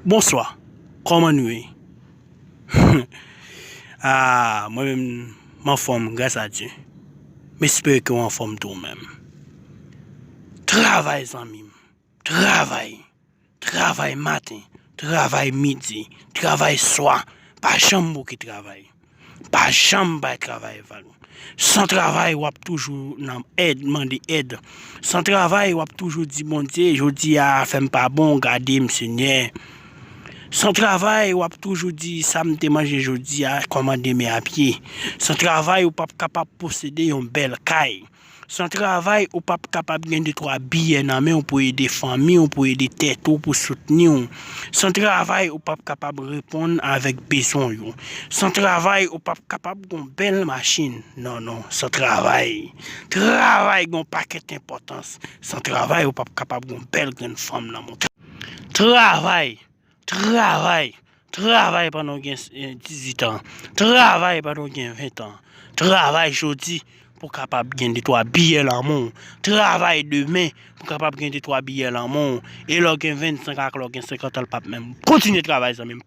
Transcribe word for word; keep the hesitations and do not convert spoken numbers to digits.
Bonswa, kòman nou ye? Ah, mwen menm, m anfòm, gras a Dye. M espere ke w anfòm tou ou menm. Travay, zanmi m. Travay. Travay maten. Travay midi. Travay swa. Pa janm bouke travay. Pa janm bay travay vag. San travay, w ap toujou nan èd, mande èd. San travay, w ap toujou di Bondye, jodi a, afè m pa bon, gade m, Senyè. San travay, w ap toujou di, sa m te manje jodi a, kòman demen ap ye. San travay, ou p ap kapab posede yon bèl kay. San travay, ou p ap kapab gen de twa biyè nan men w pou ede fanmi w, pou ede tèt ou, pou soutni w. San travay, ou p ap kapab reponn avèk bezwen yo. San travay, ou p ap kapab gon bèl machin. Non, non, san travay. Travay gon pakèt enpòtans. San travay, ou p ap kapab gon bèl grenn fanm nan montre. Travay, travay, travay pandan w gen, eh, dizuit an. Travay pandan w gen ven an. Travay jodi pou w kapab gen de twa biyè nan men w. Travay demen pou w kapab gen de twa biyè nan men w. E lè w gen vennsenk ak lè w gen senkant an, l p ap menm. Kontinye travay, zanmi m.